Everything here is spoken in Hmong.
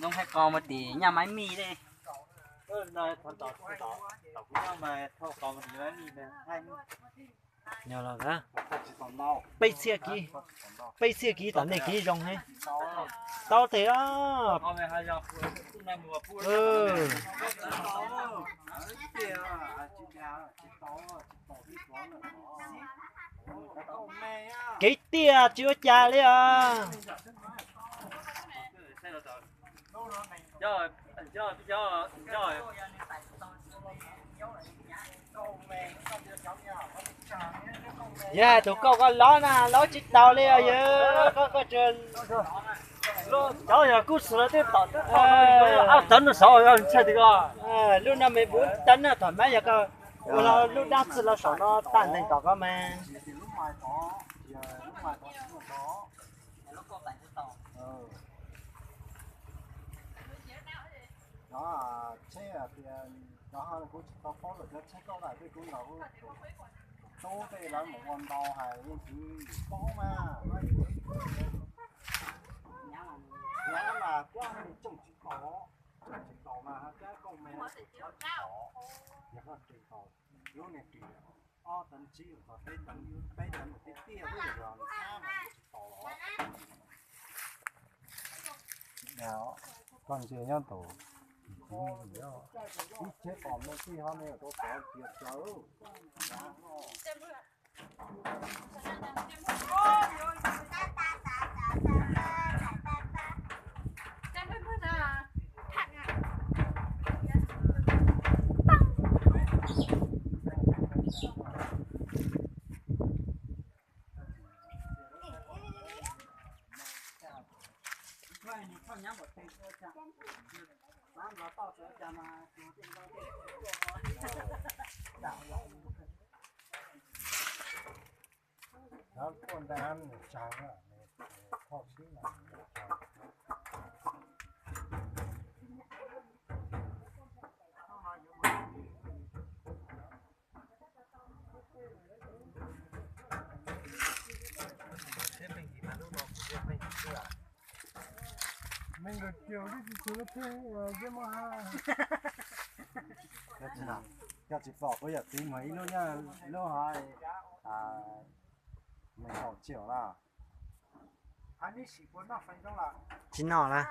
Nyob hais qos mas tim nyaj maiv mij li. Nyob los, peb txhiab kiv, peb txhiab kiv tom nej kiv zoo heev. Tau tes os. Kev tiaj tsis ua cas li os. Yog hais tus kauj koj lov na, lov tsis taus li os yawg, koj, koj tsuas. Cov yog kub xwm los tej tom twb qhov ab teev no saud yog ntshai tias ko. Lub no me bub teeb na, thaum mab yog koj ua lub dab tsi los saum no tag nteeg tom ko mas. Cov tsheb tias, cov kuv tsis tau paub lawm, cov tsheb kauj lawm tej kuv ntaus, tub tej lawv mus ua ntau hais yeej tsis paub mas. Yav mas coj tsoom tsis tau, tsoom tsis tau mas cab kauj me tsis tau, yog koj tsis tau, lub niag ris ob tawv tsib txog peb tawv, peb tawv mus tib tiaj lub yog nws thab mas tsis tau los. Koj ntsia nyob tus ib tsheb tom me tij ho ne rau tod cia plaws. Tuaj nta nws tsaug, thoj sib na. Me nkawd kiag lub tsis tshua lub pheej zeb mab ha. Cov tsis pom kuv yawm txiv muag ib lub nyob lub hov, me nkaum tsiaum na. Tsis noj na.